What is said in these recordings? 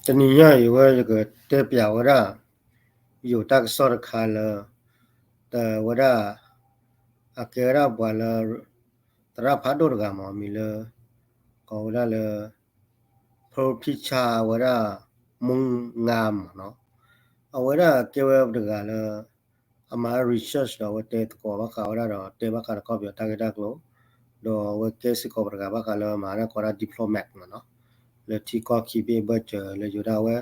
တနံၤညါအံၤဝဲ ယကတဲပျးဝဲဒၣ် ယိၤတၢ်ကစီၣ်တခါလၢ တဝဲဒၣ် အကဲဝဲဒၣ်ပှၤလၢ သရၣ်ဖးဒိၣ်တဂၤမ့ၢ် မံၤလၢ ကိးဝဲဒၣ်လၢ ဖီဖံဆါဝဲဒၣ် မူငါမ့ၢ်နီၤ, အဝဲဒၣ်ကဲဝဲတဂၤလၢ အမၤ research ဒီးအဝဲတဲသကိးဘၣ်ဃးဝဲဒၣ်ဒီး တဲဘၣ်ဃးဒီးကီၢ်ပယီၤတၢ်ဂ့ၢ်တၢ်ကျိၤ, ဒီးအဝဲကဲစ့ၢ်ကီးပှၤတဂၤဘၣ်ဃးလၢမၤဒၣ်ကိးဒၣ် diplomat မ့ၢ်နီၤ, လၢထံကီၢ်ခံဘ့ၣ်ဘၢၣ်စၢၤလၢယိၤဒၣ်ဝဲ,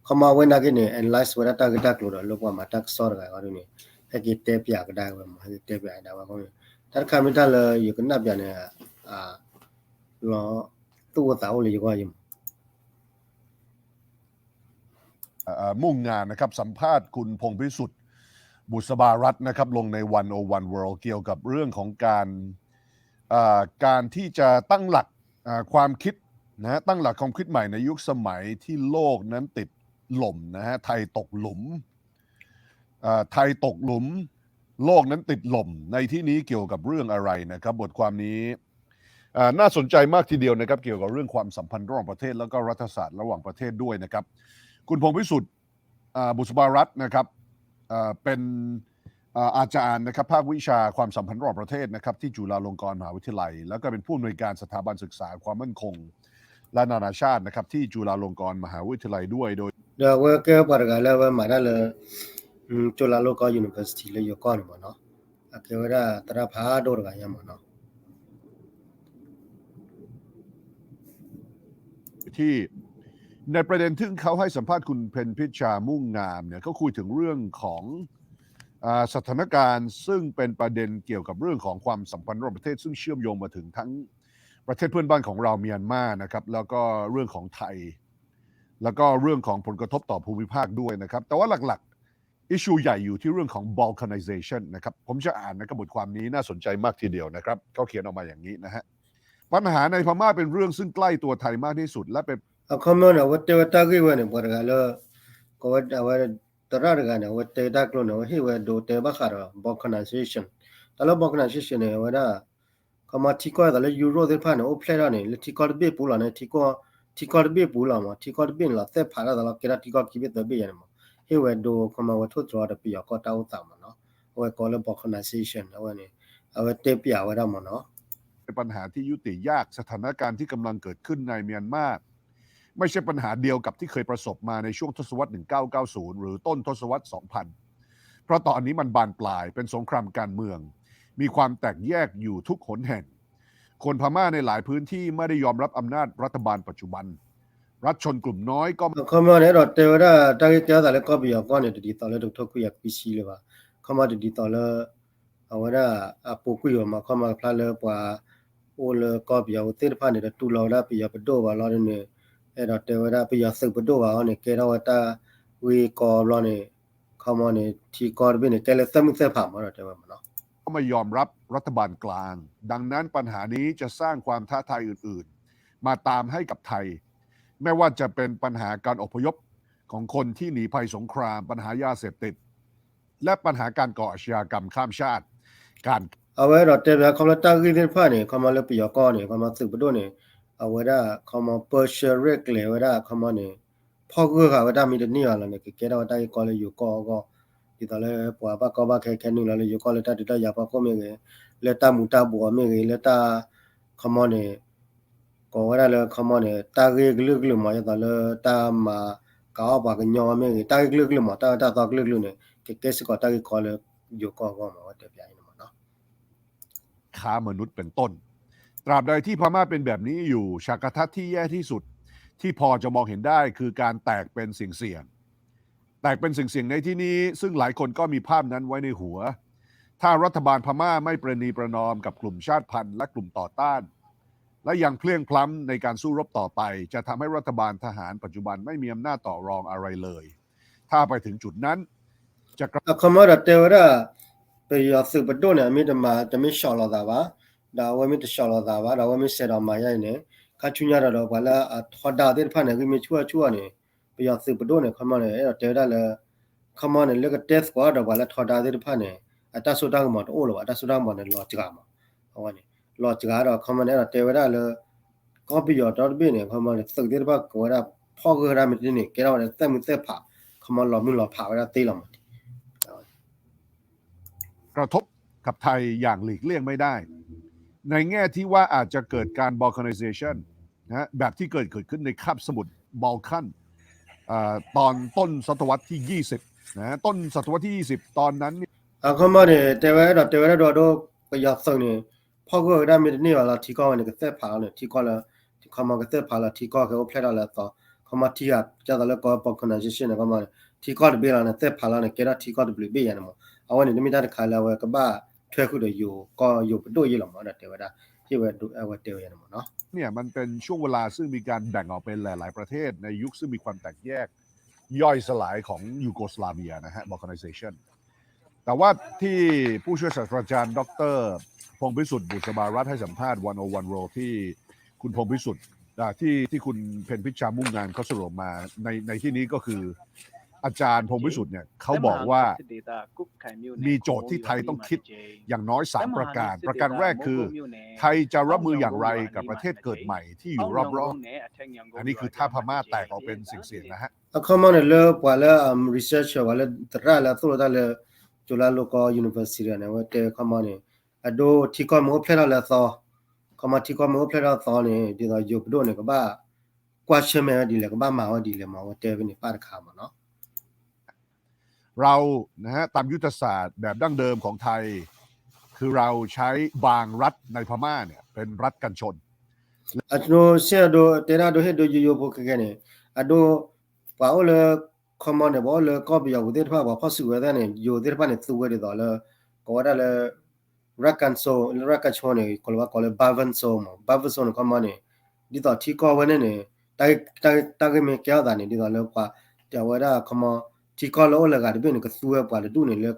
ခီမီအဝဲနာ်က့န့ၣ် analyze ဝဲဒၣ်တၢ်ဂ့ၢ်တၢ်ကျိၤဒီးလၢပှၤမၤတၢ်ကစီၣ်တဂၤအဂီၢ်ဒ်န့ၣ် ဟဲက့ၤတဲပျးကဒါဝဲမ့ၢ် ဟဲက့ၤတဲပျးကဒါဝဲအဃိန့ၣ် တၢ်တခါမ့ၢ်တၢ်လၢယကနၣ်ပျးန့ၣ် လီၤ သူၣ်အိၣ်သးအိၣ်လၢယဂီၢ်ယမ့ၢ် มุ่งงานนะครับสัมภาษณ์คุณพงษ์พิสุทธิ์ บุษบารัตน์นะครับลงใน วันโอวัน World เกี่ยวกับเรื่องของการอ่าการที่จะตั้งหลักอ่าความคิดนะฮะตั้งหลักความคิดใหม่ในยุคสมัยที่โลกนั้นติดหล่มนะฮะไทยตกหลุมอ่าไทยตกหลุม โลกนั้นติดหล่มในที่นี้เกี่ยวกับเรื่องอะไรนะครับบทความนี้อ่าน่าสนใจมากทีเดียวนะครับเกี่ยวกับเรื่องความสัมพันธ์ระหว่างประเทศแล้วก็รัฐศาสตร์ระหว่างประเทศด้วยนะครับคุณพงษ์พิสุทธิ์อ่าบุษบารัตน์นะครับอ่าเป็นอ่าอาจารย์นะครับภาควิชาความสัมพันธ์ระหว่างประเทศนะครับที่จุฬาลงกรณ์มหาวิทยาลัย แล้วก็เป็นผู้อำนวยการสถาบันศึกษาความมั่นคง และนานาชาตินะครับที่จุฬาลงกรณ์มหาวิทยาลัยด้วยโดย ဒီးအဝဲကဲပှၤတဂၤလၢအဝဲမၤတၢ်လၢ Chulalongkorn University လၢယိၤကီၢ်န့ၣ်မ့ၢ်နီၤ, အကဲဝဲဒၣ်သရၣ်ဖးဒိၣ်တဂၤညါမ့ၢ်နီၤ ที่ในประเด็นที่เขาให้สัมภาษณ์คุณเพ็ญพิชชามุ่งงามเนี่ยเขาคุยถึงเรื่องของอ่าสถานการณ์ซึ่งเป็นประเด็นเกี่ยวกับเรื่องของความสัมพันธ์ระหว่างประเทศ ซึ่งเชื่อมโยงมาถึงทั้งประเทศเพื่อนบ้านของเราเมียนมานะครับ แล้วก็เรื่องของไทย แล้วก็เรื่องของผลกระทบต่อภูมิภาคด้วยนะครับ แต่ว่าหลักๆ issue ใหญ่อยู่ที่เรื่องของ balkanization นะครับ ผมจะอ่านนะครับบทความนี้น่าสนใจมากทีเดียวนะครับเขาเขียนออกมาอย่างนี้นะฮะปัญหาในพม่าเป็นเรื่องซึ่งใกล้ตัวไทยมากที่สุดและเป็น အခီမီန့ၣ် အဝဲတဲဝဲတၢ်ဂ့ၢ်ဝဲန့ၣ် ပှၤတဂၤလၢ ကဝဲအဝဲ သရၣ်တဂၤန့ၣ် အဝဲတဲတၢ်ကျိၤန့ၣ် အဝဲဟ့ၣ်ဝဲဒိတဲဘၣ်ဃးဒီး balkanization, တၢ်လၢ balkanization န့ၣ် အဝဲဒၣ် ခီမီထံကီၢ်အသးလၢ Europe သ့ၣ်တဖၣ်န့ၣ် အိၣ်ဖျဲၣ်ထီၣ်န့ၣ် လၢထံကီၢ်တဘ့ၣ်ပူၤလီၤန့ၣ် ထံကီၢ် ထံကီၢ်တဘ့ၣ်ပူၤလီၤမး ထံကီၢ်တဘ့ၣ်န့ၣ်လီၤ သဲၣ်ဖးထီၣ်သးလီၤ ကဲထီၣ်ထံကီၢ်ခံဘ့ၣ်သၢဘ့ၣ်ယါန့ၣ်မး ဟ့ၣ်ဝဲဒိ ခီမီဝဲထိၣ်သတြီၤဒီးပယီၤကီၢ်တၢ်အိၣ်သးမးနီၤ, အဝဲကိးလၢ balkanization အဝဲန့ၣ် အဝဲတဲပျးဝဲဒၣ်မးနီၤ เป็นปัญหาที่ยุติยาก สถานการณ์ที่กำลังเกิดขึ้นในเมียนมาไม่ใช่ปัญหาเดียวกับที่เคยประสบมาในช่วงทศวรรษ หนึ่งเก้าเก้าศูนย์ หรือต้นทศวรรษ สองพัน เพราะตอนนี้มันบานปลายเป็นสงครามการเมือง มีความแตกแยกอยู่ทุกหนแห่ง คนพม่าในหลายพื้นที่ไม่ได้ยอมรับอำนาจรัฐบาลปัจจุบัน รัฐชนกลุ่มน้อยก็ အခီမီန့ၣ် အဲၣ်ဒိးတဲဝဲဒၣ် တၢ်ဂ့ၢ်ကဲထီၣ်သးလၢကီၢ်ပယီၤကီၢ်န့ၣ် တဒ်သိးလၢတကထိခွံကယၤခွံဆံလၢၤဘၣ်, ခီမီတဒ်သိးလၢ အဝဲဒၣ်အပူၤကွံာ်အီၤမး ခီမီဖျါလၢပှၤ အိၣ်လၢကီၢ်ပယီၤသ့ၣ်တဖၣ်န့ၣ် တတူၢ်လိာ်ဝဲဒၣ်ပယီၤပဒိၣ်ဘၣ်လီၤန့ၣ်, အဲၣ်ဒိးတဲဝဲဒၣ်ပယီၤသုးပဒိၣ်ဘၣ်အီၤန့ၣ် ကဲထီၣ်ဝဲတၢ်ဂ့ၢ်ကီဘျီန့ၣ်, ခီမီန့ၣ် ထံကီၢ်တဘ့ၣ်န့ၣ် ကဲလၢသဲမုၢ်သဲဖးမး အဲၣ်ဒိးတဲဝဲမးနီၤ ก็ไม่ยอมรับรัฐบาลกลาง ดังนั้นปัญหานี้จะสร้างความท้าทายอื่นๆ มาตามให้กับไทย ไม่ว่าจะเป็นปัญหาการอพยพของคนที่หนีภัยสงคราม ปัญหายาเสพติด และปัญหาการก่ออาชญากรรมข้ามชาติ การ အဝဲအဲၣ်ဒိးတဲဘၣ် ခီမီလၢတၢ်ဂ့ၢ်သ့ၣ်တဖၣ်န့ၣ် ခီမီလၢပယီၤကီၢ်န့ၣ် ခီမီသုးပဒိၣ်န့ၣ် အဝဲဒၣ် ခီမီပၢဆှၢရဲၣ်ကျဲၤဝဲဒၣ် ခီမီန့ၣ် ဖီၣ်ဂၢၢ်ဃာ်ဝဲတၢ်မံၤတန့ၢ်ဘၣ်လီၤန့ၣ် ကကဲထီၣ်ဝဲတၢ်ဂ့ၢ်ကီလၢယိၤကီၢ်အဂီၢ်, ဒ်သိးလၢပှၤဘၣ်ကီဘၣ်ခဲခဲနုာ်လီၤလၢယိၤကီၢ်လၢတၢ်ဒုးတၢ်ယၤဖီခိၣ်မ့ၢ်ဂ့ၤ, လၢတၢ်မူၤတၢ်ဘှီးမ့ၢ်ဂ့ၤ, လၢတၢ် ခီမီန့ၣ် ကိးဝဲဒၣ်လၢခီမီန့ၣ် တၢ်ဂ့ၢ်ကလုာ်ကလုာ်မး ဒ်သိးလၢတၢ်မၤကၤအီၣ်ပှၤကညီမ့ၢ်ဂ့ၤ, တၢ်ဂ့ၢ်ကလုာ်ကလုာ်မး တၢ်အၢတၢ်သီကလုာ်ကလုာ်န့ၣ် ကကဲစ့ၢ်ကီးတၢ်ဂ့ၢ်ကီလၢယိၤကီၢ်အဂီၢ်မး အဝဲတဲပျးအံၤန့ၣ်မးနီၤ ค้ามนุษย์เป็นต้น ตราบใดที่พม่าเป็นแบบนี้อยู่ ฉากทัศน์ที่แย่ที่สุด ที่พอจะมองเห็นได้คือการแตกเป็นเสี่ยงๆ แตกเป็นเสี่ยงๆ ในที่นี้ ซึ่งหลายคนก็มีภาพนั้นไว้ในหัว ถ้ารัฐบาลพม่าไม่ประนีประนอมกับกลุ่มชาติพันธุ์และกลุ่มต่อต้าน และยังเพลียงพล้ำในการสู้รบต่อไป จะทำให้รัฐบาลทหารปัจจุบันไม่มีอำนาจต่อรองอะไรเลย ถ้าไปถึงจุดนั้น จะกระ အခီမီဒီးတဲဝဲဒၣ် ပယီၤသုးပဒိၣ်န့ၣ် အမ့ၢ်တမၤ တမ့ၢ်ဆီၣ်လီၤသးဘၣ်, ဒီးအဝဲမ့ၢ်တဆီၣ်လီၤသးဘၣ် ဒီးအဝဲမ့ၢ်စဲးဒီးမၤယါအံၤန့ၣ် ခါဆူညါဒီး ဒီးပှၤလၢအထီဒါသ့ၣ်တဖၣ်န့ၣ် ဂံၢ်မ့ၢ်ဆူၣ်အဆူၣ်အီၤန့ၣ် ပယီၤသုးပဒိၣ်န့ၣ် ခီမီန့ၣ် အဲၣ်ဒိးတဲဝဲဒၣ်လၢ ခီမီန့ၣ် လၢကတဲသကိးဒီးပှၤလၢထီဒါသ့ၣ်တဖၣ်န့ၣ် အတၢ်စိတၢ်ကမီၤတအိၣ်လၢၤဘၣ်, အတၢ်စိတၢ်ကမီၤန့ၣ်လီၤစှၤမး, အဝဲန့ၣ် လီၤစှၤဒီး ခီမီန့ၣ် အဲၣ်ဒိးတဲဝဲဒၣ်လၢ ကီၢ်ပယီၤဒီတဘ့ၣ်န့ၣ် ခီမီန့ၣ် သုးသ့ၣ်တဖၣ်ကိးဝဲဒၣ် ဖီၣ်ဂၢၢ်ဝဲဒၣ်မ့ၢ်တန့ၢ်န့ၣ် ကဲထီၣ်ဝဲဒၣ်သဲးမုၢ်သဲးဖး ခီမီလီၤမုၢ်လီၤဖးဝဲဒၣ်သ့လီၤမး กระทบกับไทยอย่างหลีกเลี่ยงไม่ได้ ในแง่ที่ว่าอาจจะเกิดการ balkanization นะฮะ แบบที่เกิดเกิดขึ้นในคาบสมุทรบอลกัน เอ่อ ตอนต้นศตวรรษที่ ยี่สิบ นะฮะ ต้นศตวรรษที่ ยี่สิบ ตอนนั้นเนี่ย အခီမီန့ၣ် တဲဝဲအဲၣ်ဒိးတဲဝဲဒၣ်ဒီး ဒ်ပယီၤသုးန့ၣ် ဖီၣ်ဂၢၢ်ဝဲဒၣ်မ့ၢ်တန့ၢ်ဘၣ်လီၤ ထံကီၢ်ဝဲန့ၣ် ကသဲးဖးလီၤန့ၣ် ထံကီၢ်လၢ ခီမီကသဲးဖးလီၤ ထံကီၢ်ကအိၣ်ဖျဲၣ်ထီၣ်လၢအသီ ခီမီထံဂၤ ဒ်သိးလၢကီၢ် balkanization န့ၣ် ခီမီန့ၣ် ထံကီၢ်တဘ့ၣ်လီၤန့ၣ် သဲးဖးလီၤန့ၣ် ကဲထီၣ်ထံကီၢ်တဘျုးဘ့ၣ်ယါန့ၣ်မး အဝဲန့ၣ် တမ့ၢ်တၢ်တခါလၢအဝဲကဘၣ်ထွဲဃုာ်ဒီးယိၤကီၢ်ယိၤပဒိၣ်ယ့ၢ်လီၤမး ဒီးတဲဝဲဒၣ် ဟ့ၣ်ဝဲဒိ အဝဲတဲဝဲယါန့ၣ်မးနီၤ เนี่ยมันเป็นช่วงเวลาซึ่งมีการแบ่งออกเป็นหลายๆประเทศในยุคซึ่งมีความแตกแยกย่อยสลายของยูโกสลาเวียนะฮะ balkanization แต่ว่าที่ผู้ช่วยศาสตราจารย์ดอกเตอร์พงษ์พิสุทธิ์บุษบารัตน์ให้สัมภาษณ์ วันโอวันเวิลด์ ที่คุณพงษ์พิสุทธิ์อ่าที่ที่คุณเพ็ญพิชชามุ่งงานเขาสรุปออกมาในในที่นี้ก็คือ อาจารย์พงษ์พิสุทธิ์เนี่ยเขาบอกว่ามีโจทย์ที่ไทยต้องคิดอย่างน้อยสามประการ ประการแรกคือไทยจะรับมืออย่างไรกับประเทศเกิดใหม่ที่อยู่รอบๆ อันนี้คือถ้าพม่าแตกออกเป็นเสี่ยงๆนะฮะ အခီမီန့ၣ်လၢပှၤလၢ researcher ပှၤလၢသရၣ်လၢအသိၣ်လိတၢ်လၢ ကၠိလါလိကီ university န့ၣ် အဝဲတဲခီမီန့ၣ် အဒိထံကီၢ်မ့ၢ်အိၣ်ဖျဲၣ်ထီၣ်လၢအသီ ခီမီထံကီၢ်မ့ၢ်အိၣ်ဖျဲၣ်ထီၣ်အသီန့ၣ် ဒ်သိးယိၤပဒိၣ်န့ၣ် ကဘၣ်ကွၢ်ဆၢၣ်မဲာ်ဝဲဒ်လဲၣ် ကဘၣ်မၤဝဲဒ်လဲၣ်မး အဝဲတဲဝဲန့ၣ်ပၣ်တခါမးနီၤ เรานะฮะตามยุทธศาสตร์แบบดั้งเดิมของไทย คือเราใช้บางรัฐในพม่าเนี่ยเป็น รัฐกันชน အစဲအဒိ တဲဒၣ်ဒိဟ့ၣ်ဒိယိယိဖိခဲကဲန့ၣ် အဒိ ပှၤအိၣ်လၢ ခီမီန့ၣ် ပှၤအိၣ်လၢကီၢ်ပယီၤပူၤသ့ၣ်တဖၣ် ပှၤဖီၣ်စုကဝဲၤသ့ၣ်န့ၣ် ယိၤသ့ၣ်တဖၣ်န့ၣ် သူဝဲဒ်သိးလၢ ကိးဝဲဒၣ်လၢ ရကၣ်ဆိ လၢရကၣ်ဆိန့ၣ် ကိးလၢဘၣ်ကိးလၢ buffer zone မး buffer zone န့ၣ် ခီမီန့ၣ် ဒ်သိးထံကီၢ်ဝဲန့ၣ်န့ၣ် တၢ်ဂ့ၢ်မ့ၢ်ကဲထီၣ်သးန့ၣ် ဒ်သိးလၢပှၤ တဲဝဲဒၣ်ခီမီ ထံကီၢ်လၢအိၣ်လၢဂၤတဘ့ၣ်န့ၣ် ကသူဝဲပှၤတဒူၣ်န့ၣ်လၢ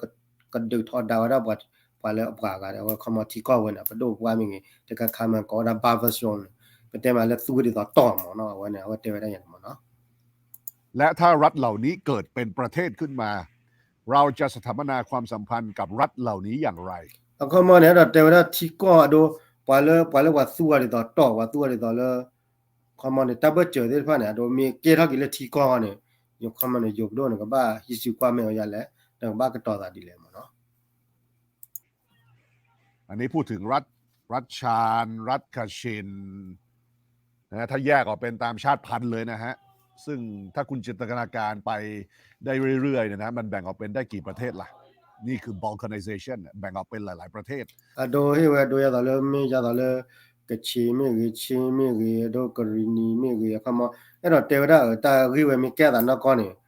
ကဒုးထီဒါဝဲဒၣ်ပှၤ ပှၤလၢအပှၤဂၤဒီး အဝဲခီမီထံကီၢ်ဝဲန့ၣ် ပဒိၣ်ပှၢ်မ့ၢ်ဂ့ၤ တခါခါမ့ၢ်ကိးဝဲဒၣ် buffer zone န့ၣ် ပတဲမးလၢသူဝဲဒ်သိးတီၢ်မးနီၤ အဝဲန့ၣ် အဝဲတဲဝဲဒၣ်ယါန့ၣ်မးနီၤ และถ้ารัฐเหล่านี้เกิดเป็นประเทศขึ้นมา เราจะสถาปนาความสัมพันธ์กับรัฐเหล่านี้อย่างไร အခီမီန့ၣ် အဲၣ်ဒိးတဲဝဲဒၣ်ထံကီၢ်အဒိ ပှၤလၢ ပှၤလၢပှၤသူဝဲဒ်သိးတီၢ် ပှၤသူဝဲဒ်သိးလၢ ခီမီန့ၣ် တၢ်ဘၢၣ်စၢၤသ့ၣ်တဖၣ်န့ၣ် အဒိမ့ၢ်ကဲထီၣ်က့ၤလၢထံကီၢ်န့ၣ် ယိၤခီမီန့ၣ် ယိၤပဒိၣ်န့ၣ် ကဘၣ်ဟံးစုကွၢ်မဲာ်ဝဲယါလဲၣ် ဒီးကဘၣ်ကတီၤသးဒ်လဲၣ်မးနီၤ อันนี้พูดถึงรัฐ รัฐชาน รัฐคาชิน นะฮะ ถ้าแยกออกเป็นตามชาติพันธุ์เลยนะฮะ ซึ่งถ้าคุณจินตนาการไปได้เรื่อยๆเนี่ยนะ มันแบ่งออกเป็นได้กี่ประเทศล่ะ นี่คือ balkanization เนี่ย แบ่งออกเป็นหลายๆประเทศ အဒိဟ့ၣ်ဝဲဒိယါသိးလၢ မ့ၢ်ယါသိးလၢ ကခ့ၣ်မ့ၢ်ဂ့ၤ ခ့ၣ်မ့ၢ်ဂ့ၤ အဒိကရံၣ်နံၤမ့ၢ်ဂ့ၤ အခီမီ အဲၣ်ဒိးတဲဝဲဒၣ် တၢ်ဂ့ၢ်ဝဲမ့ၢ်ကဲသးနီၢ်ကီၢ်န့ၣ် ခီ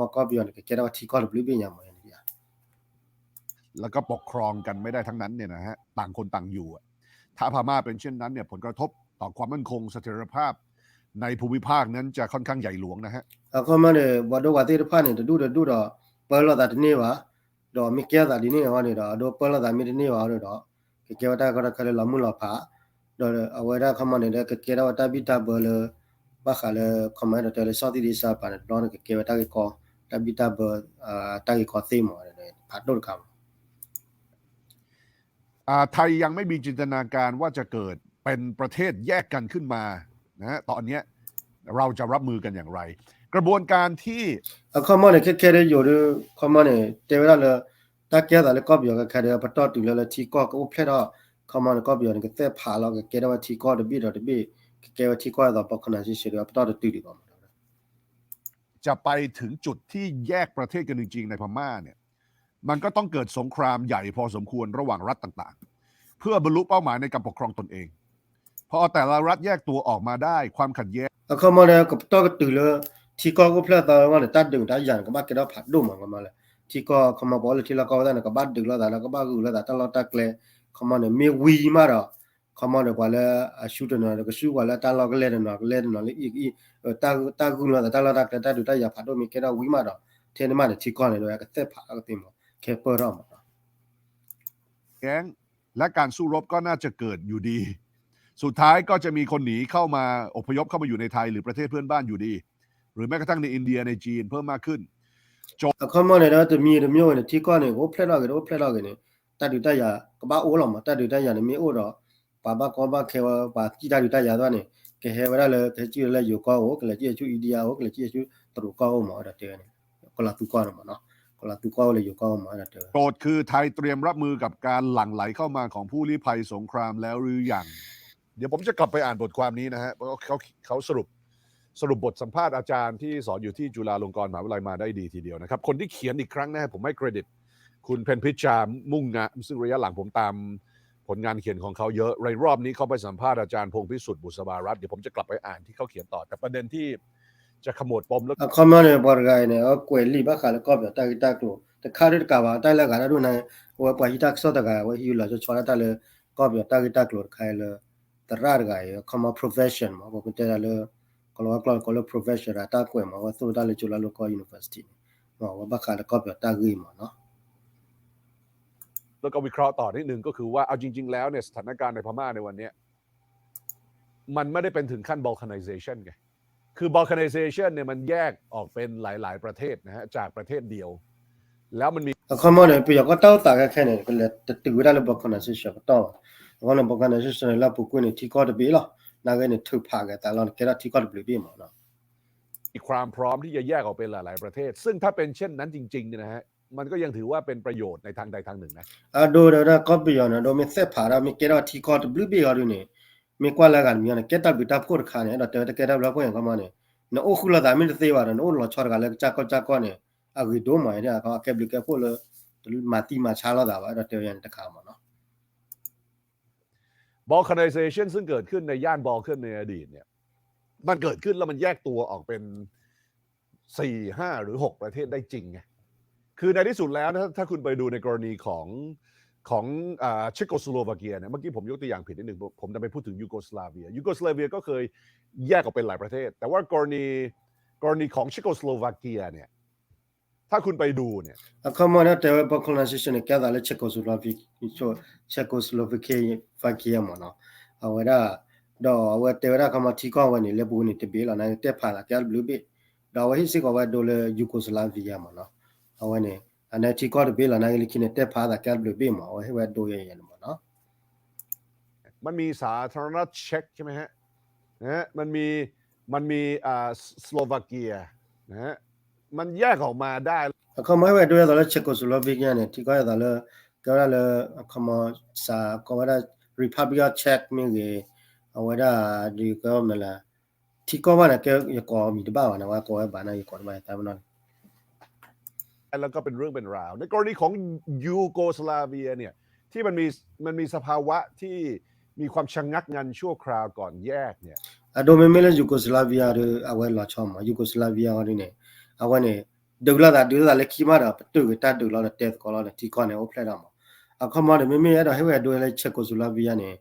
မီကီၢ်ပယီၤန့ၣ် ကကဲထီၣ်ဝဲထံကီၢ်တဘျုးဘ့ၣ်ညါမး แล้วก็ปกครองกันไม่ได้ทั้งนั้นเนี่ยนะฮะ ต่างคนต่างอยู่อะ ถ้าพม่าเป็นเช่นนั้นเนี่ย ผลกระทบต่อความมั่นคงเสถียรภาพในภูมิภาคนั้นจะค่อนข้างใหญ่หลวงนะฮะ အခီမီန့ၣ် ပှၤဒိၣ်ပှၤသ့ၣ်တဖၣ်န့ၣ် တဒူၣ်တဒူၣ်ဒီး ပၢလီၤသးတန့ၢ်ဘၣ် ဒီးမ့ၢ်ကဲသးဒ်န့ၣ်အဂီၢ်န့ၣ်ဒီး အဒိပၢလီၤသးမ့ၢ်တန့ၢ်ဘၣ်ဒီး ကကဲဝဲတၢ်ကီတၢ်ခဲလၢလီၤမုၢ်လီၤဖး ဒီးအဝဲဒၣ်ခီမီန့ၣ်ဒီး ကကဲထီၣ်ဝဲတၢ်ဘံၣ်တၢ်ဘၢလၢ ဘၣ်ဃးလၢ ခီမီဒီးတဲလၢ Southeast Asia ပၤန့ၣ် တဘျီန့ၣ် ကကဲဝဲတၢ်ဂ့ၢ်ကီ တၢ်ဘံၣ်တၢ်ဘၢ တၢ်ဂ့ၢ်ကီသ့မး ဖးဒိၣ်တခါမး อ่า ไทยยังไม่มีจินตนาการว่าจะเกิดเป็นประเทศแยกกันขึ้นมานะฮะ ตอนเนี้ยเราจะรับมือกันอย่างไร กระบวนการที่ အခီမီန့ၣ် ခဲခဲဒ်ယိၤဒီး ခီမီန့ၣ် တဲဝဲဒၣ်လၢ တၢ်ကဲထီၣ်သးလၢကီၢ်ပယီၤခဲခဲဒီး ပတီၢ်တုၤလၢလၢထံကီၢ်ကအိၣ်ဖျဲၣ်ထီၣ် ခီမီန့ၣ် ကီၢ်ပယီၤန့ၣ် ကသဲးဖးလီၤ ကကဲထီၣ်ဝဲထံကီၢ်တဘ့ၣ်ဒီးတဘ့ၣ် ကကဲဝဲထံကီၢ်ဒ်သိး balkanization ဒီး ပတီၢ်တတုၤဒံးဘၣ်မး จะไปถึงจุดที่แยกประเทศกันจริงๆในพม่าเนี่ย มันก็ต้องเกิดสงครามใหญ่พอสมควรระหว่างรัฐต่างๆ เพื่อบรรลุเป้าหมายในการปกครองตนเอง พอแต่ละรัฐแยกตัวออกมาได้ความขัดแย้ง အခီမီဒီး ကပတီၢ်ကတုၤလၢ ထံကီၢ်ကအိၣ်ဖျဲၣ်သီဝဲန့ၣ် တၢ်ဒုးတၢ်ယၤန့ၣ် ကဘၣ်ကဲထီၣ်ဖးဒိၣ်မး ခီမီလၢ ထံကီၢ် ခီမီပှၤအိၣ်လၢထံလီၢ်ကီၢ်ဝဲသ့ၣ်န့ၣ် ကဘၣ်ဒုးလိာ်သးလၢ ကဘၣ်ဂုာ်လိာ်သးတၢ်လီၢ်တၢ်ကျဲ ခီမီန့ၣ် မ့ၢ်ဝံၤမးဒီး ခီမီဒီး ပှၤလၢအဆူတနီၤဒီး ကဆူပှၤလၢတၢ်လီၢ်ကလဲၤတနီၤ ကလဲၤတနီၤလၢအံၤကအံၤ တၢ်ဂုာ်လိာ်သးတၢ်လီၢ်တၢ်ကျဲ တၢ်ဒုးတၢ်ယၤဖးဒိၣ်မ့ၢ်ကဲထီၣ်ဝံၤမးဒီး ထဲန့ၣ်မးန့ၣ် ထံကီၢ်န့ၣ်ဒီး ကသဲးဖးလီၤကသ့မး ခဲပၢၢ်ထီၣ်မး แย้งและการสู้รบก็น่าจะเกิดอยู่ดี สุดท้ายก็จะมีคนหนีเข้ามาอพยพเข้ามาอยู่ในไทยหรือประเทศเพื่อนบ้านอยู่ดี หรือแม้กระทั่งในอินเดียในจีนเพิ่มมากขึ้น အခီမီန့ၣ်ဒီး တမံၤတမံၤဝဲန့ၣ် ထံကီၢ်န့ၣ် ကအိၣ်ဖျဲၣ်ထီၣ်ဂ့ၤ တအိၣ်ဖျဲၣ်ထီၣ်ဂ့ၤန့ၣ် တၢ်ဒုးတၢ်ယၤကဘၣ်အိၣ်လီၤမး တၢ်ဒုးတၢ်ယၤန့ၣ်မ့ၢ်အိၣ်ဒီး ပှၤဘၣ်ကီဘၣ်ခဲဝဲ ပှၤစံၣ်တၢ်ဒုးတၢ်ယၤသ့ၣ်တဖၣ်န့ၣ် ကဟဲဝဲဒၣ်လၢ ကဟဲစံၣ်ဝဲလၢယိၤကီၢ်အိၣ်, ကလဲၤစံၣ်ဆူ India အိၣ်, ကလဲၤစံၣ်ဆူတရူးကီၢ်အိၣ်မး ဝဲဒၣ်တဲဝဲန့ၣ် ကီၤလၤသူကီၢ်န့ၣ်မးနီၤ, ကီၤလၤသူကီၢ်အိၣ်လၢယိၤကီၢ်အိၣ်မး ဝဲဒၣ်တဲဝဲ โจทย์คือไทยเตรียมรับมือกับการหลั่งไหลเข้ามาของผู้ลี้ภัยสงครามแล้วหรือยัง เดี๋ยวผมจะกลับไปอ่านบทความนี้นะฮะ เพราะเขาเขาสรุป สรุปบทสัมภาษณ์อาจารย์ที่สอนอยู่ที่จุฬาลงกรณ์มหาวิทยาลัยมาได้ดีทีเดียวนะครับ คนที่เขียนอีกครั้งนะฮะ ผมให้เครดิต คุณเพ็ญพิชชา มุ่งงะ ซึ่งระยะหลังผมตามผลงานเขียนของเขาเยอะ ในรอบนี้เขาไปสัมภาษณ์อาจารย์พงษ์พิสุทธิ์ บุษบารัตน์ เดี๋ยวผมจะกลับไปอ่านที่เขาเขียนต่อ แต่ประเด็นที่จะขมวดปมแล้ว အခီပညီန့ၣ် ပှၤတဂၤအံၤန့ၣ် အဝဲကွဲးလံာ်ဘၣ်ဃးလၢကီၢ်ပယီၤတၢ်ဂ့ၢ်တၢ်ကျိၤ တခါဒုတကးဘၣ် တၢ်လၢအဂၤတၢ်ဒိၣ်န့ၣ် အဝဲပှၤဟံးတၢ်ကစီၣ်တဂၤ အဝဲဟံးလီၤဆီဆီဒၣ်တၢ်လၢ ကီၢ်ပယီၤတၢ်ဂ့ၢ်တၢ်ကျိၤတခါအံၤလၢ သရၣ်တဂၤအံၤ အခီပညီ profession မး ပကတဲဒၣ်လၢ ကီၤလၤဝါကျိာ်ကိးလၢ profession တၢ်ကွဲးမး အဝဲသိၣ်တၢ်လၢ ကၠိလါလိကီၢ် university န့ၣ် မး အဝဲဘၣ်ဃးလၢကီၢ်ပယီၤတၢ်ဂ့ၢ်မးနီၤ แล้วก็วิเคราะห์ต่อนิดนึงก็คือว่าเอาจริงๆแล้วเนี่ยสถานการณ์ในพม่าในวันเนี้ย มันไม่ได้เป็นถึงขั้น balkanization ไง คือ balkanization เนี่ยมันแยกออกเป็นหลายๆประเทศนะฮะ จากประเทศเดียว แล้วมันมี အခီပညီန့ၣ် ပယီၤကီၢ်တၢ်အိၣ်သးခဲခဲန့ၣ် ကလဲၤတတုၤဝဲဒၣ်လၢ balkanization ပတီၢ်ဘၣ်. အဃိန့ၣ် balkanization န့ၣ် လၢအပူၤကွံာ်န့ၣ် ထံကီၢ်တဘ့ၣ်လီၤ. နာ်က့န့ၣ် ထုးဖးက့ၤသးလီၤန့ၣ် ကဲထီၣ်ထံကီၢ်တဘျုးဘ့ၣ်မးနီၤ มีความพร้อมที่จะแยกออกเป็นหลายๆประเทศ ซึ่งถ้าเป็นเช่นนั้นจริงๆเนี่ยนะฮะ มันก็ยังถือว่าเป็นประโยชน์ในทางใดทางหนึ่งนะ အဒိတဲဝဲဒၣ်ကီၢ်ပယီၤန့ၣ် အဒိမ့ၢ်သဲးဖးဒီး မ့ၢ်ကဲထီၣ်ထံကီၢ်တဘျုးဘ့ၣ်အီၤဒုန့ၣ် မ့ၢ်ကွၢ်လၢအဂၤတမံၤအီၤန့ၣ် ကဲတၢ်ဘျုးတၢ်ဖှိၣ်တခါန့ၣ် အဲၣ်ဒိးတဲဝဲတကဲတၢ်ဘျုးတၢ်ဖှိၣ်န့ၣ် အခီပညီန့ၣ် နအိၣ်ဃုလိာ်သးမ့ၢ်တသ့ဘၣ်ဒီး နအိၣ်လီၤဆီတဂၤလၢကစၢ်ကီၢ်ကစၢ်ကီၢ်န့ၣ် အဂ့ၤဒိၣ်မး အကဲဘျုးကဲဖှိၣ်လၢ မၤသံမၤဆါလိာ်သးဘၣ် အဲၣ်ဒိးတဲဝဲန့ၣ်တခါမးနီၤ balkanization ซึ่งเกิดขึ้นในย่านบอลกันในอดีตเนี่ย มันเกิดขึ้นแล้วมันแยกตัวออกเป็นสี่ห้าหรือหกประเทศได้จริงไง คือในที่สุดแล้วนะ ถ้าคุณไปดูในกรณีของของอ่าเชโกสโลวาเกียเนี่ย เมื่อกี้ผมยกตัวอย่างผิดนิดนึง ผมจะไปพูดถึงยูโกสลาเวีย ยูโกสลาเวียก็เคยแยกออกเป็นหลายประเทศ แต่ว่ากรณีกรณีของเชโกสโลวาเกียเนี่ย ถ้าคุณไปดูเนี่ย အခီပညီန့ၣ် တဲဝဲ balkanization န့ၣ် ကဲသးလၢ Czechoslovakia Czechoslovakia မးနီၤ အဝဲဒၣ် ဒီးအဝဲတဲဝဲဒၣ်အခီပညီ ထံကီၢ်ဝဲန့ၣ် လၢပူၤန့ၣ်တဘ့ၣ်လီၤ နာ်က့တဲဖးသးကဲတဘျုးဘ့ၣ် ဒီးအဝဲဟ့ၣ်စ့ၢ်ကီးဝဲဒိလၢ Yugoslavia မးနီၤ အဝဲန့ၣ် အန့ၣ်ထံကီၢ်တဘ့ၣ်လီၤ နာ်က့လၢခံန့ၣ် တဲဖးသးကဲတဘျုးဘ့ၣ်မး အဝဲဟ့ၣ်ဝဲဒိယဲန့ၣ်မးနီၤ มันมีสาธารณรัฐเช็กใช่ไหมฮะ นะฮะ มันมีมันมีอ่าสโลวาเกียนะฮะ มันแยกออกมาได้ အခီပညီဟ့ၣ်ဝဲဒိယဲသိးလၢ Czechoslovakia န့ၣ် ထံကီၢ်ယဲသိးလၢ ကဲဝဲဒၣ်လၢ အခီပညီ စးကီးဝဲဒၣ် Republic of Czech မ့ၢ်ဂ့ၤ အဝဲဒၣ် ဒ်ကဲမနုၤလဲၣ် ထံကီၢ်ဘၣ်န့ၣ် ကဲယကိးမံၤတဘၣ်ဘၣ်န့ၣ် အဝဲကိးဝဲဘၣ်န့ၣ် ယကိးတဘၣ်ယသးပနီၣ်န့ၣ် แล้วก็เป็นเรื่องเป็นราว ในกรณีของยูโกสลาเวียเนี่ย ที่มันมีมันมีสภาวะที่มีความชะงักงันชั่วคราวก่อนแยกเนี่ย အဒိမ့မ့ၢ်လၢ Yugoslavia ဒီး အဝဲလီၤဆီမး Yugoslavia အီၤဒ်န့ၣ် အဝဲန့ၣ် ဒုးလိာ်သးဒုးလိာ်သးလၢခံမးဒီး ပတုာ်က့ၤတၢ်ဒုးလီၤဒီးတဲသကိးလီၤန့ၣ် ထံကီၢ်န့ၣ်အိၣ်ဖျဲၣ်ထီၣ်မး အခီပညီဒီး မ့မ့ၢ်အဲၣ်ဒိးဟ့ၣ်ဝဲဒိလၢ Czechoslovakia န့ၣ်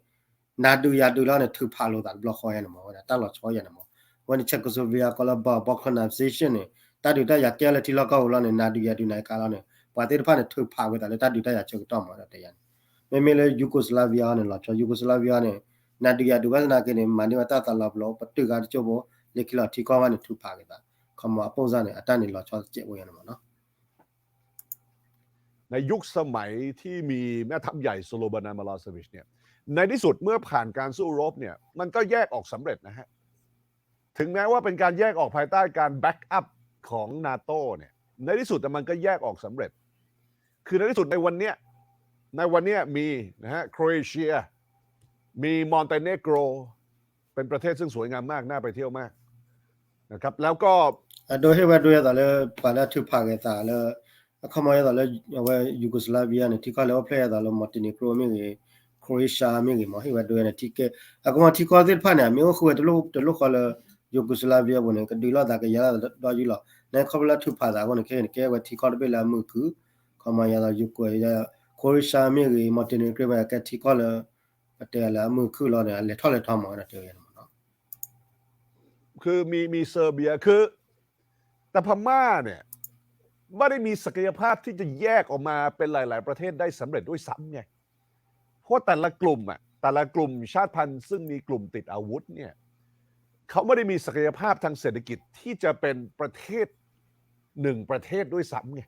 နၤဒုးယၤဒုးလီၤန့ၣ် ထုးဖးလိာ်သးတဘျီဃီယဲန့ၣ်မး ဝဲဒၣ်တၢ်လီၤဆီယဲန့ၣ်မး အဝဲန့ၣ် Czechoslovakia ကိးလၢ balkanization န့ၣ် တၢ်ဒုးတၢ်ယၤကဲလၢထံလီၢ်ကီၢ်ပူၤလီၤန့ၣ် နၤဒုးယၤဒုးနၤကါလီၤန့ၣ် ပှၤသ့ၣ်တဖၣ်န့ၣ် ထုးဖးဝဲသးလၢတၢ်ဒုးတၢ်ယၤဆၢကတီၢ်မး ဒီးတဲယၤန့ၣ် မ့မ့ၢ်လၢ Yugoslavia အီၤန့ၣ် လီၤဆီ Yugoslavia အီၤန့ၣ် နၤဒုးယၤဒုးဘၣ်သနာ်က့န့ၣ် မၤန့ၢ်ဝဲတၢ်သးလီၤပလိာ် ပတုာ်ဂၤတကၠိဖိ လၢခံလီၤထံကီၢ်ဘၣ်န့ၣ် ထုးဖးက့ၤသး အခီပညီအပိၢ်စၢ်န့ၣ် အတၢ်န့ၣ်လီၤဆီတစဲးဖိယဲန့ၣ်မးနီၤ ในยุคสมัยที่มีแม่ทัพใหญ่สโลบานามาลาเซวิชเนี่ย ในที่สุดเมื่อผ่านการสู้รบเนี่ย มันก็แยกออกสำเร็จนะฮะ ถึงแม้ว่าเป็นการแยกออกภายใต้การ back up ของ NATO เนี่ย ในที่สุดมันก็แยกออกสำเร็จ คือในที่สุดในวันเนี้ยในวันเนี้ยมีนะฮะโครเอเชีย มีมอนเตเนโกร เป็นประเทศซึ่งสวยงามมากน่าไปเที่ยวมากนะครับ แล้วก็ အဒိဟ့ၣ်ဝဲဒိယဲသိးလၢ ပှၤလၢအထုးဖးက့ၤသးလၢ အခီပညီယဲသိးလၢ အဝဲ Yugoslavia န့ၣ် ထံကီၢ်လၢအိၣ်ဖျဲၣ်ယဲသိးလၢ Montenegro မ့ၢ်ဂ့ၤ Croatia မ့ၢ်ဂ့ၤမး ဟ့ၣ်ဝဲဒိယဲန့ၣ် ထံကီၢ် အခီပညီထံကီၢ်သ့ၣ်တဖၣ်န့ၣ် မ့ၢ်အိၣ်ဃုာ်ဝဲတလိၣ်တလိၣ်ဃီလၢ Yugoslavia ပူၤန့ၣ် ကဒုးလိာ်သးကယၤလိာ်သးဒီးယုၢ်လီၤ နခီဖျိလၢထုးဖးသးအဃိန့ၣ် ခဲအံၤန့ၣ် ကဲဝဲထံကီၢ်တဘ့ၣ်လၢအမုာ်ခုၣ် အခီပညီယဲသိး Yugos Croatia မ့ၢ်ဂ့ၤ Montenegro မ့ၢ်ဂ့ၤ ကဲထံကီၢ်လၢ ပတဲလၢအမုာ်ခုၣ်လီၤန့ၣ် အလဲၤထီၣ်လဲၤထီမး ဝဲဒၣ်တဲဝဲန့ၣ်မးနီၤ คือมีมีเซอร์เบีย คือแต่พม่าเนี่ยไม่ได้มีศักยภาพที่จะแยกออกมาเป็นหลายๆประเทศได้สำเร็จด้วยซ้ำไง เพราะแต่ละกลุ่มอ่ะแต่ละกลุ่มชาติพันธุ์ซึ่งมีกลุ่มติดอาวุธเนี่ยเขาไม่ได้มีศักยภาพทางเศรษฐกิจที่จะเป็นประเทศหนึ่งประเทศด้วยซ้ำไง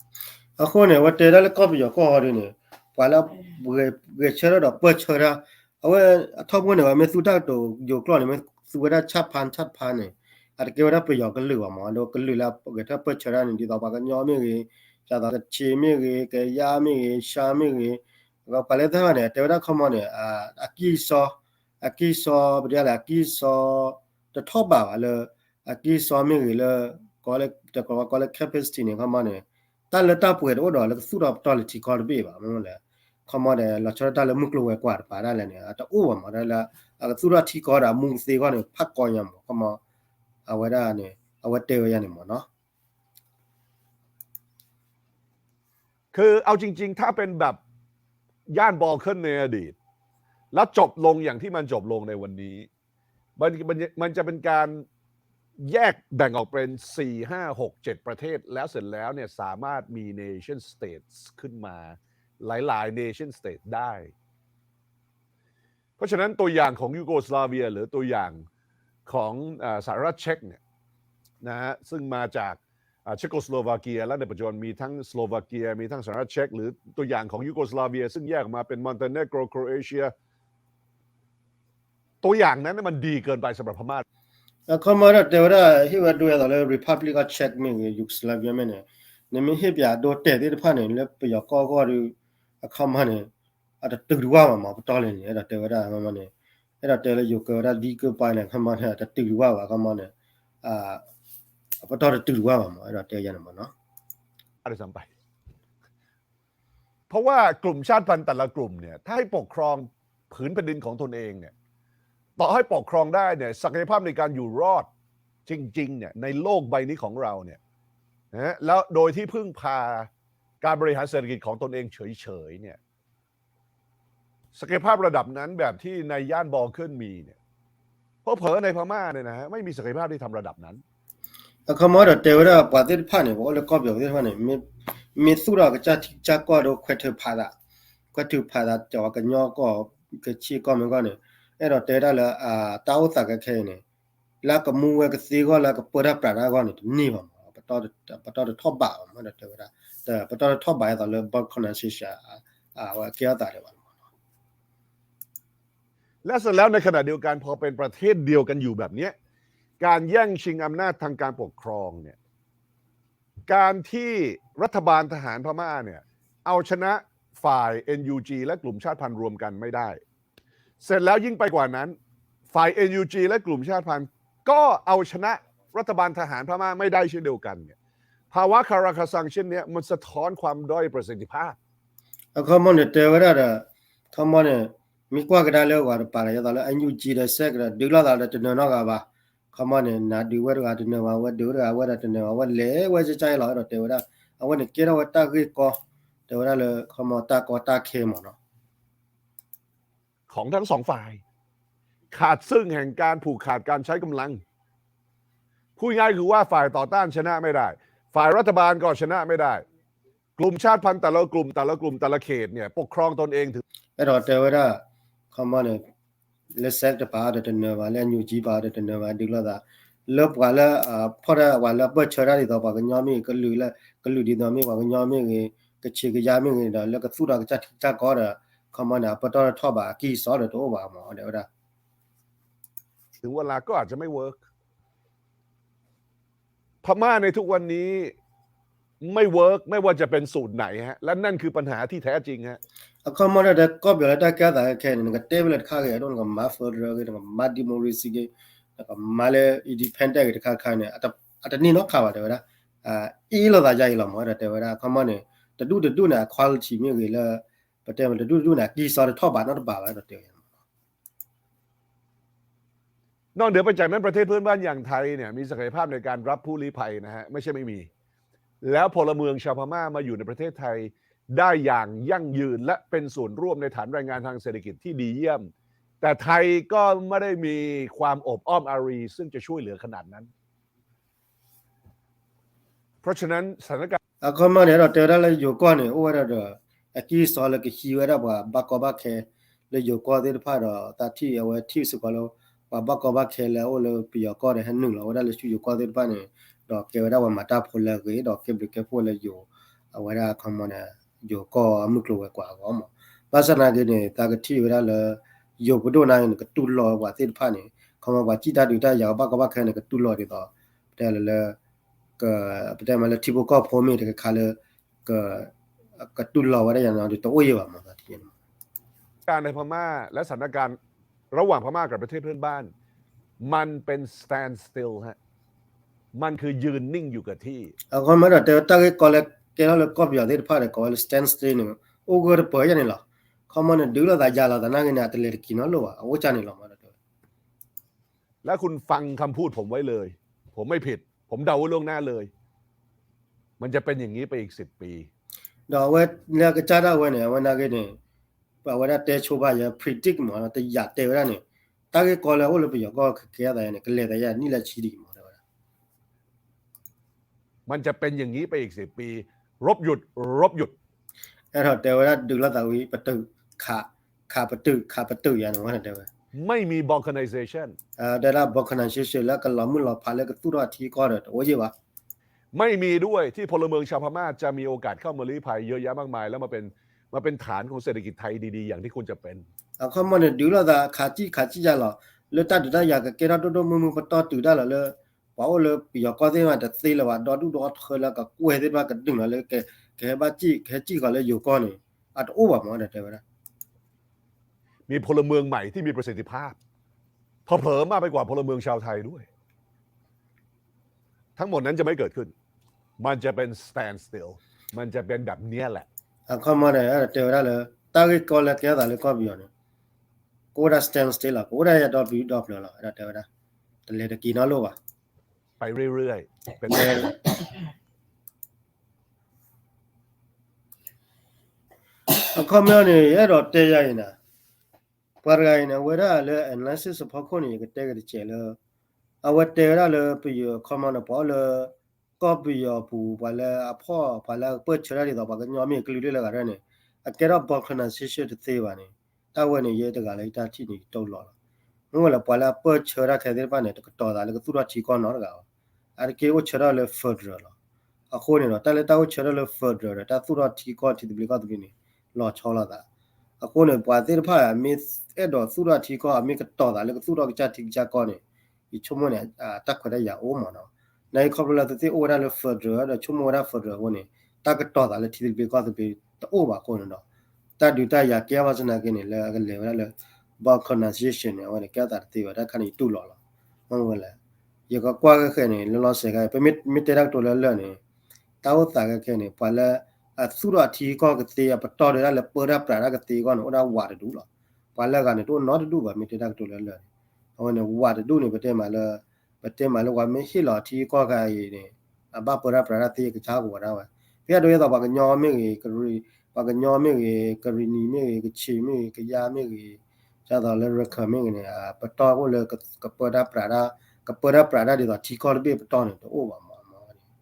အဃိန့ၣ် အဝဲတဲဒၣ်လၢကီၢ်ပယီၤကီၢ်ဟီဒ်န့ၣ် ပှၤလၢ ဂဲၤဆၢထၢၣ်ဒီးပၢၢ်ဆၢထၢၣ် အဝဲအထီဘိန့ၣ် အဝဲမ့ၢ်သူတၢ်ကတိၤယိၤကျိာ်န့ၣ် မ့ၢ် သူဝဲဒၣ်ဆၣ်ဖၣ်ဆၣ်ဖၣ်န့ၣ် အတကဲဝဲဒၣ်ပယီၤကလုာ်ဘၣ်မး ဒီးကလုာ်လၢအဂဲၤထၢၣ်ပၢၢ်ဆၢတၢ်န့ၣ် ဒ်သိးပှၤကညီမ့ၢ်ဂ့ၤ, ဒ်သိးကချ့ၣ်မ့ၢ်ဂ့ၤ, ကယါမ့ၢ်ဂ့ၤ, ရှါမ့ၢ်ဂ့ၤ, ပှၤလၢတၢ်န့ၣ် တဲဝဲဒၣ်ခီမီန့ၣ် အကံၢ်စီ အကံၢ်စီ ပတဲလဲၣ် အကံၢ်စီ တထီၣ်ဘးဘၣ်လၢ အကံၢ်စီမ့ၢ်ဂ့ၤလၢ ကိးလၢ capacity န့ၣ် ခီမီန့ၣ် တၢ်လၢတၢ်ပှဲၤတအိၣ်ဒီးလၢကသူၣ်ထီၣ်ပတီၢ်လၢထံကီၢ်တဘ့ၣ်ဘၣ် မ့ၢ်လဲၣ် ခီမီဒီး လီၤဆီဒၣ်တၢ်လၢမုၢ်ကျိၤဝဲၤကွာ်တပၤဒၣ်လဲာ်န့ၣ် အတအိၣ်ဘၣ်မး တၢ်လၢ အကသူၣ်ထီၣ်ထံကီၢ်ဒီးအမူကသ့အဂီၢ်န့ၣ် ဖးကီညါမး ခီမီ အဝဲဒၣ်န့ၣ် အဝဲတဲဝဲယါန့ၣ်မးနီၤ คือเอาจริงๆ ถ้าเป็นแบบ ย่านบอลเคินในอดีต แล้วจบลงอย่างที่มันจบลงในวันนี้ มันมันมันจะเป็นการแยกแบ่งออกเป็นสี่ห้าหกเจ็ดประเทศ แล้วเสร็จแล้วเนี่ยสามารถมี nation states ขึ้นมาหลายๆ nation state ได้ เพราะฉะนั้นตัวอย่างของยูโกสลาเวียหรือตัวอย่างของอาสหรัฐเช็กเนี่ยนะฮะซึ่งมาจากอ่าเชโกสโลวาเกีย และในปัจจุบันมีทั้งสโลวาเกีย มีทั้งสหรัฐเช็ก หรือตัวอย่างของยูโกสลาเวีย ซึ่งแยกออกมาเป็นมอนเตเนโกร โครเอเชีย ตัวอย่างนั้นมันดีเกินไปสำหรับพม่า အခီမီဒီးတဲဝဲဒၣ် ဟ့ၣ်ဝဲဒိအသိးလၢ Republic of Czech မ့ၢ်ဂ့ၤ Yugoslavia မ့ၢ်န့ၣ် နမ့ၢ်ဟ့ၣ်ပၠးဒိတဲာ်သ့ၣ်တဖၣ်န့ၣ် လၢပယီၤကီၢ်အဂီၢ်ဒီး အခီမီန့ၣ် အတတုၤတဝၢ်ဘၣ်မး ပတီၢ်လံန့ၣ် အဲၣ်ဒိးတဲဝဲဒၣ် အခီမီန့ၣ် အဲၣ်ဒိးတဲလၢယိၤကၢဝဲဒၣ် legal point န့ၣ် အခီမီန့ၣ် အတတုၤတဝၢ်ဘၣ် အခီမီန့ၣ် အပတီၢ်တတုၤတဝၢ်ဘၣ်မး အဲၣ်ဒိးတဲယါန့ၣ်မးနီၤ ด้วยซ้ำไป เพราะว่ากลุ่มชาติพันธุ์แต่ละกลุ่มเนี่ย ถ้าให้ปกครองผืนแผ่นดินของตนเองเนี่ย ต่อให้ปกครองได้เนี่ย ศักยภาพในการอยู่รอดจริงๆเนี่ย ในโลกใบนี้ของเราเนี่ยนะฮะ แล้วโดยที่พึ่งพาการบริหารเศรษฐกิจของตนเองเฉยๆเนี่ย ศักยภาพระดับนั้นแบบที่ในย่านบอลเคินมีเนี่ย เผลอๆในพม่าเนี่ยนะฮะ ไม่มีศักยภาพที่ทำระดับนั้น အခီမီဒီးတဲဝဲဒၣ် ပှၤသ့ၣ်တဖၣ်န့ၣ် ပှၤအိၣ်လၢကီၢ်ပယီၤသ့ၣ်တဖၣ်န့ၣ် မ့ၢ်သူၣ်ထီၣ်ကစၢ်ထံကစၢ်ကီၢ်ဒီးခွဲးထုးဖးသး, ခွဲးထုးဖးသး ကၠီၤပှၤကညီကီၢ် ကဆ့ၣ်ကီၢ်မ့ၢ်ဂ့ၤန့ၣ် အဲၣ်ဒိးတဲဒၣ်လၢ တၢ်အိၣ်သးခဲခဲအံၤန့ၣ် လၢကမူဝဲကသ့အဂီၢ် လၢကပၢတၢ်ပြးတၢ်အဂီၢ်န့ၣ် တန့ၢ်ဘၣ်မး ပတီၢ်တထီၣ်ဘးဘၣ်မး အဲၣ်ဒိးတဲဝဲဒၣ် ပတီၢ်တထီၣ်ဘးအသိးလၢ ဘီၣ်ခီၣ်နၣ်စ့ၣ်ၡၢၣ် အဝဲကဲထီၣ်သးဒံးဘၣ်န့ၣ်မးနီၤ และเสร็จแล้วในขณะเดียวกันพอเป็นประเทศเดียวกันอยู่แบบเนี้ยการแย่งชิงอำนาจทางการปกครองเนี่ยการที่รัฐบาลทหารพม่าเนี่ยเอาชนะฝ่าย เอ็นยูจี และกลุ่มชาติพันธุ์รวมกันไม่ได้ เสร็จแล้วยิ่งไปกว่านั้น ฝ่าย เอ็นยูจี และกลุ่มชาติพันธุ์ก็เอาชนะรัฐบาลทหารพม่าไม่ได้เช่นเดียวกันเนี่ยภาวะคาราคาซังเช่นเนี้ยมันสะท้อนความด้อยประสิทธิภาพ အခီမီန့ၣ်တဲဝဲဒၣ်ဒီး အခီမီန့ၣ် မ့ၢ်ကွၢ်ကဒါလၢအဂၤတပၤဒီး ယသးလၢ NUG ဒီး SAC ဒီး ဒုးလိာ်သးဒီးတနၢၤနီတဂၤဘၣ်. အခီမီန့ၣ် နၤဒုးဝဲတဂၤတနၢၤဘၣ် ဝဲဒုးဝဲတဂၤဝဲဒီးတနၢၤဘၣ် ဝဲလဲၤဝဲကၠဲကၠဲလီၤ အဲၣ်ဒိးတဲဝဲဒၣ် အဝဲန့ၣ်ကဲထီၣ်ဝဲတၢ်ဂ့ၢ်ကီ တဲဝဲဒၣ်လၢ အခီမီ တၢ်ကီတၢ်ခဲမးနီၤ ของทั้งสองฝ่าย ขาดซึ่งแห่งการผูกขาดการใช้กำลัง พูดง่ายคือว่าฝ่ายต่อต้านชนะไม่ได้ ฝ่ายรัฐบาลก็ชนะไม่ได้ กลุ่มชาติพันธุ์แต่ละกลุ่มแต่ละกลุ่มแต่ละเขตเนี่ยปกครองตนเองถึง အဲၣ်ဒိးတဲဝဲဒၣ် အခီမီန့ၣ် လၢ SAC တပၤဒီးတနၢၤဘၣ် လၢ NUG ပၤဒီးတနၢၤဘၣ် ဒုးလိာ်သး လၢပှၤလၢ ဖီၣ်တၢ်ပှၤလၢအပၢၢ်ဆၢတၢ်ဒ်သိးပှၤကညီမ့ၢ်ဂ့ၤ ကလုာ်လၢ ကလုာ်ဒ်သိးမ့ၢ်ပှၤကညီမ့ၢ်ဂ့ၤ ကဆ့ကယါမ့ၢ်ဂ့ၤဒီး လၢကသူၣ်ထီၣ်ကစၢ်ထံကစၢ်ကီၢ်ဒီး အခီမီန့ၣ် အပတီၢ်တထီၣ်ဘးအကံၢ်အစီဒီးတအိၣ်ဘၣ်မး တဲဝဲဒၣ် ถึงเวลาก็อาจจะไม่ work พม่าในทุกวันนี้ ไม่ work ไม่ว่าจะเป็นสูตรไหนฮะ และนั่นคือปัญหาที่แท้จริงฮะ အခီမီဒီး ကီၢ်ပယီၤလၢတၢ်ကဲထီၣ်သးခဲခဲန့ၣ် နကတဲဝဲလၢတခါဂ့ၤ အဒိ နကမၤ federal ဂ့ၤ နကမၤ democracy ဂ့ၤ နကမၤလၢ independent ဂ့ၤတခါခါန့ၣ် အတန့ၢ်နီတခါဘၣ် တဲဝဲဒၣ် အ့ၣ်လိာ်သးယါအံၤလီၤမး အဲၣ်ဒိးတဲဝဲဒၣ် အခီမီန့ၣ် တဒူၣ်တဒူၣ်န့ၣ် အ quality မ့ၢ်ဂ့ၤလၢ ပတဲမ့ၢ်တဒူၣ်တဒူၣ်န့ၣ် အကံၢ်စီတထီၣ်ဘးနီတဘးဘၣ် အဲၣ်ဒိးတဲဝဲ นอกเหนือไปจากนั้นประเทศเพื่อนบ้านอย่างไทยเนี่ยมีศักยภาพในการรับผู้ลี้ภัยนะฮะ ไม่ใช่ไม่มี แล้วพลเมืองชาวพม่ามาอยู่ในประเทศไทยได้อย่างยั่งยืนและเป็นส่วนร่วมในฐานแรงงานทางเศรษฐกิจที่ดีเยี่ยม แต่ไทยก็ไม่ได้มีความโอบอ้อมอารีซึ่งจะช่วยเหลือขนาดนั้น เพราะฉะนั้นสถานการณ์ အခီမီန့ၣ် အဲၣ်ဒိးတဲဝဲဒၣ်လၢယိၤကီၢ်န့ၣ် အိၣ်ဝဲဒၣ်ဒီး အကံၢ်စီလၢကဟံးဝဲဒၣ်ပှၤဘၣ်ကီဘၣ်ခဲ လၢယိၤကီၢ်သ့ၣ်တဖၣ်ဒီး သးထံၣ်အဝဲထံၣ်စ့ၢ်ကီးလၢ ပှၤဘၣ်ကီဘၣ်ခဲလၢအအိၣ်လၢပယီၤကီၢ်ဒီး ဟဲနုာ်လီၤဝဲဒၣ်လၢဆူယိၤကီၢ်သ့ၣ်တဖၣ်န့ၣ် ဒီးကဲဝဲဒၣ်ပှၤမၤတၢ်ဖိလၢအဂ့ၤ ဒီးကဲဘျုးကဲဖှိၣ်လၢယိၤ အဝဲဒၣ်အခီမီန့ၣ် ယိၤကီၢ်အမုၢ်ကျိၤဝဲၤကွာ်အဂီၢ်မး ဘၣ်ဆၣ်သနာ်က့န့ၣ် သးကထံၣ်ဝဲဒၣ်လၢ ယိၤပဒိၣ်န့ၣ် နကတူၢ်လိာ်ပှၤသ့ၣ်တဖၣ်န့ၣ် အခီ ပှၤစံၣ်တၢ်ဒုးတၢ်ယၤကဘၣ်ကီဘၣ်ခဲန့ၣ် ကတူၢ်လိာ်ဒ်သိး ပတဲလၢ ပတဲမးလၢထံဖိကီၢ်ဖိမ့ၢ်တခါခါလၢ ကတူၢ်လိာ်ဝဲဒၣ်ယၤန့ၣ်ဒီးတအိၣ်ယံာ်ဘၣ်မး တထံၣ်န့ၣ် การในพม่าและสถานการณ์ระหว่างพม่ากับประเทศเพื่อนบ้าน มันเป็น standstill ฮะ มันคือยืนนิ่งอยู่กับที่ အခီပညီဒီးတဲဝဲတၢ်ဂ့ၢ်ကီလၢကဲထီၣ်လၢကီၢ်ပယီၤသ့ၣ်တဖၣ်ဒီး ကိးဝဲလၢ standstill န့ၣ် အိၣ်ဂၢၢ်တပၢၢ်ယၤန့ၣ်လီၤ. အခီပညီန့ၣ် ဒုးလိာ်သးယၤလီၤသးနာ်က့န့ၣ် အတလဲၤတက့ၤနီတလီၢ်ဘၣ် အအိၣ်ကၢ်န့ၣ်လီၤမးဒီးတဲဝဲ แล้วคุณฟังคำพูดผมไว้เลย ผมไม่ผิด ผมเดาไว้ล่วงหน้าเลย มันจะเป็นอย่างนี้ไปอีกสิบปี ဒီးအဝဲလၢကစၢ်ဒၣ်ဝဲန့ၣ် အဝဲနာ်က့န့ၣ် ပဝဲဒၣ်တဲဆိဘၣ်ယဲ predict မး တယာ်တဲဝဲဒၣ်န့ၣ် တၢ်ဂ့ၢ်ကီလၢအအိၣ်လၢပယီၤကီၢ်ကဲထီၣ်သးယၤန့ၣ် ကလဲၤသးယၤနံၣ်လၢဆံဒံးမး တဲဝဲဒၣ် มันจะเป็นอย่างนี้ไปอีกสิบปี รบหยุด รบหยุด အဲၣ်ဒိးတဲဝဲဒၣ်ဒုးလိာ်သးဝံၤ ပတုာ် ခး ခးပတုာ် ခးပတုာ်ယၤန့ၣ် ဝဲဒၣ်တဲဝဲ ไม่มี balkanization တဲဒၣ် balkanization လၢကလီၤမုၢ်လီၤဖးလၢကသူၣ်ထီၣ်ထံကီၢ်ဒီးတအိၣ်ယံာ်ဘၣ် ไม่มีด้วยที่พลเมืองชาวพม่าจะมีโอกาสเข้ามาลี้ภัยเยอะแยะมากมาย แล้วมาเป็นมาเป็นฐานของเศรษฐกิจไทยดีๆ อย่างที่ควรจะเป็น အခီပညီန့ၣ် ဒုးလိာ်သးခးစံၣ်ခးစံၣ်ယၤလီၤ လၢတၢ်ဒုးတၢ်ယၤကကဲထီၣ်ဒိၣ်ဒိၣ်မုၢ်မုၢ်ပတီၢ်တုၤတၢ်လီၤလၢ ပှၤအိၣ်လၢပယီၤကီၢ်သ့ၣ်တဖၣ်တသ့လၢၤဘၣ် ဒီဒူၣ်ဒီထၢလၢကကွဲၢ်သ့ၣ်တဖၣ်ကဒုးလီၤလၢ ကဟဲဘၣ်စံၣ် ကဟဲစံၣ်ဃီၤလၢယိၤကီၢ်န့ၣ် အတအိၣ်ဘၣ်မး ဒီးတဲဝဲဒၣ် มีพลเมืองใหม่ที่มีประสิทธิภาพ เผลอๆ มากไปกว่าพลเมืองชาวไทยด้วย ทั้งหมดนั้นจะไม่เกิดขึ้น มันจะเป็น standstill มันจะเป็นแบบเนี้ยแหละ အခီပညီန့ၣ် အဲၣ်ဒိးတဲဝဲဒၣ်လၢ တၢ်ဂ့ၢ်ကီလၢကဲထီၣ်သးလၢကီၢ်ပယီၤန့ၣ် ကအိၣ်ဒၣ် standstill လီၤ ကအိၣ်ဒၣ်ယၤဒီပျံၤဒီပျၢၤလီၤ အဲၣ်ဒိးတဲဝဲဒၣ် တလဲၤတက့ၤနီတလီၢ်ဘၣ် ไปเรื่อยๆ เป็น အခီပညီန့ၣ် အဲၣ်ဒိးတဲယၤအံၤန့ၣ် ပှၤတဂၤအံၤန့ၣ် အဝဲဒၣ်လၢ analysis အဖီခိၣ်န့ၣ် ယကတဲက့ၤတစဲးလၢ အဝဲတဲဝဲဒၣ်လၢပယီၤ အခီပညီန့ၣ် ပှၤအိၣ်လၢ ကီၢ်ပယီၤပူၤ ပှၤလၢအဖီၣ် ပှၤလၢအပၢၢ်ဆၢတၢ်ဒ်သိး ပှၤကညီမ့ၢ်ကလုာ်ဒူၣ်လၢဂၤရဲၣ်န့ၣ် အကဲထီၣ် balkanization တသ့ဘၣ်န့ၣ် တၢ်ဝဲန့ၣ် ယဲတဂၤလၢယတၢ်ထံၣ်န့ၣ် ယတူၢ်လိာ်လီၤ. မ့ၢ်ဝဲလၢပှၤလၢအပၢၢ်ဆၢတၢ်ခဲသ့ၣ်တဖၣ်န့ၣ် တကတီၤသးလၢကသူၣ်ထီၣ်ထံကီၢ်နီတဂၤဘၣ်. အါတက့ၢ်အိၣ်ဆၢထၢၣ်လၢ federal လီၤ. အဃိန့ၣ်ဒီး တၢ်လၢတၢ်အိၣ်ဆၢထၢၣ်လၢ federal ဒီး တၢ်သူၣ်ထီၣ်ထံကီၢ်ထံသဘျ့ကီၢ်သဘျ့န့ၣ် လီၤဆီလိာ်သး. အဃိန့ၣ် ပှၤသ့ၣ်တဖၣ် မ့ၢ်အဲၣ်ဒိးသူၣ်ထီၣ်ထံကီၢ် မ့ၢ်ကတီၤသးလၢကသူၣ်ထီၣ်ကစၢ်ထံကစၢ်ကီၢ်န့ၣ် ယဆိကမိၣ်န့ၣ် တၢ်ခွဲးတၢ်ယာ်အိၣ်မးနီၤ. နာ်က့ခီဖျိလၢသုသ့ၣ်အိၣ်ဝဲဒၣ်လၢ federal ဒီးဆိကမိၣ်ဝဲဒၣ် federal အဃိန့ၣ် တၢ်ကတီၤသးလၢထံသဘျ့ကီၢ်သဘျ့တအိၣ်ဘၣ်အဃိန့ၣ်ဒီး တၢ်ဒုးတၢ်ယၤကဲဘၣ်ဆၣ်နာ်က့န့ၣ် လၢအကလဲၤဝဲဒၣ်လၢ balkanization န့ၣ် အဝဲန့ၣ် ကဲထီၣ်သးတသ့ဘၣ် တၢ်ခါန့ၣ်ယတူၢ်လိာ်လီၤ. မ့ၢ်ဝဲလဲၣ် ယကကွၢ်ဃဲဃဲန့ၣ် လၢလီၤစဲၤခါ ပမ့ၢ်တဲတၢ်ကတိၤလၢလၢာ်န့ၣ် တၢ်အိၣ်သးခဲခဲန့ၣ် ပှၤလၢအသူၣ်ထီၣ်ထံကီၢ်ကသ့ အပတီၢ်ဒၣ်လၢပၢတၢ်ပြးတၢ်ကသ့အဂီၢ်န့ၣ် အိၣ်ဒၣ်ဝးတဒူၣ်လီၤ. ပှၤလၢအဂၤန့ၣ် တအိၣ်နီတဒူၣ်ဘၣ် မ့ၢ်တဲတၢ်ကတိၤလၢလၢာ်န့ၣ် အဝဲန့ၣ် ဝးတဒူၣ်န့ၣ် ပတဲမးလၢ ပတဲမးလၢပှၤမ့ၢ်ဟ့ၣ်လီၤထံကီၢ်ခါအံၤန့ၣ် အဘၣ်ပၢတၢ်ပြးတၢ်သ့ကစၢ်ကဝီၤဒၣ်ဝဲ ဖဲအဒိဒ်သိးပှၤကညီမ့ၢ်ဂ့ၤ ပှၤကညီမ့ၢ်ဂ့ၤ ကရံၣ်နံၤမ့ၢ်ဂ့ၤ ကခ့ၣ်မ့ၢ်ဂ့ၤ ကယါမ့ၢ်ဂ့ၤ ဒ်သိးလၢရခၢၣ်မ့ၢ်ဂ့ၤန့ၣ် ပတီၢ်အိၣ်လၢ ကပၢတၢ်ပြးတၢ် ကပၢတၢ်ပြးတၢ်ဒ်သိးထံကီၢ်တဘ့ၣ်ပတီၢ်န့ၣ် တအိၣ်ဘၣ်မး တၢ်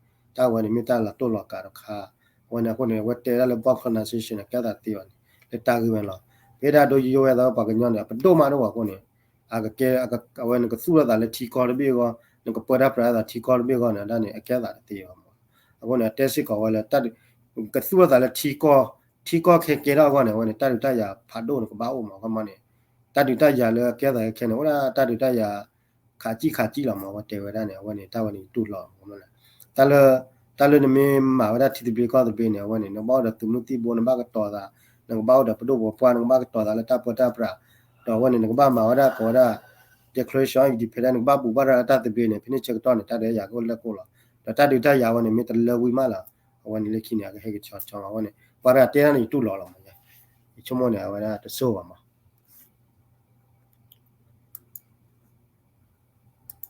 ဝဲန့ၣ်မ့ၢ်တၢ်လီၤတိၢ်လီၤကးတခါ အဝဲန့ၣ်အဃိန့ၣ် အဝဲတဲဒၣ်လၢ balkanization န့ၣ် ကဲထီၣ်သးတသ့ဘၣ်န့ၣ် လၢတၢ်ဂ့ၢ်ဝဲန့ၣ်လီၤ. ဖဲဒၣ်ဒိယိယိဝဲသးပှၤကညီန့ၣ် အပဒိၣ်မးတအိၣ်ဘၣ်အဃိန့ၣ် အကကဲ အဝဲနကသူၣ်ထီၣ်သးလၢထံကီၢ်တဘ့ၣ်အဂီၢ် နကပၢတၢ်ပြးသးထံကီၢ်တဘ့ၣ်အဂီၢ်န့ၣ် ဒၣ်န့ၣ် အကဲထီၣ်သးတသ့ဘၣ်မး. အဃိန့ၣ် အတဲစ့ၢ်ကီးဝဲလၢ ကသူၣ်ထီၣ်သးလၢထံကီၢ် ထံကီၢ်ခဲကဲထီၣ်အဂီၢ်န့ၣ် အဝဲန့ၣ် တၢ်ဒုးတၢ်ယၤဖးဒိၣ်န့ၣ် ကဘၣ်အိၣ်မး ခီမီန့ၣ် တၢ်ဒုးတၢ်ယၤလၢအကဲထီၣ်သးခဲခဲန့ၣ် အိၣ်ဒၣ်တၢ်ဒုးတၢ်ယၤ ခးစံၣ်ခးစံၣ်လီၤမး အဝဲတဲဝဲဒၣ်န့ၣ် အဝဲန့ၣ် တၢ်ဝဲန့ၣ်ယတူၢ်လိာ်မး တၢ်လၢ တၢ်လၢနမ့ၢ်မၤဝဲဒၣ်ထံသဘျ့ကီၢ်သဘျ့န့ၣ် အဝဲန့ၣ် နကဘၣ်အိၣ်ဒီးသုးမုၢ်သံၣ်ဘိ နဘၣ်ကတီၤသး နကဘၣ်အိၣ်ဒီးပဒိၣ်ပပှၢ် နကဘၣ်ကတီၤသးလၢတၢ်ပၢတၢ်ပြး ဒီးအဝဲန့ၣ် နကဘၣ်မၤဝဲဒၣ်ကိးဝဲဒၣ် Declaration of Independence နကဘၣ်ဘူးဘၣ်ရၤလၢတၢ်သဘျ့န့ၣ် ဖဲန့ၣ်ဆၢကတီၢ်န့ၣ် တၢ်ဒုးတၢ်ယၤကအိၣ်လၢကိၣ်လီၤ. ဒီးတၢ်ဒုးတၢ်ယၤဝဲန့ၣ် မ့ၢ်တလၢဝံၤမးလီၤ အဝဲန့ၣ်လၢခံန့ၣ် အကဟဲက့ၤဆီဆီ အဝဲန့ၣ် ပှၤတဂၤတဲဒၣ်န့ၣ် ယတူၢ်လိာ်လီၤမး ယဆိကမိၣ်န့ၣ် အဝဲဒၣ်တစိၢ်ဘၣ်မး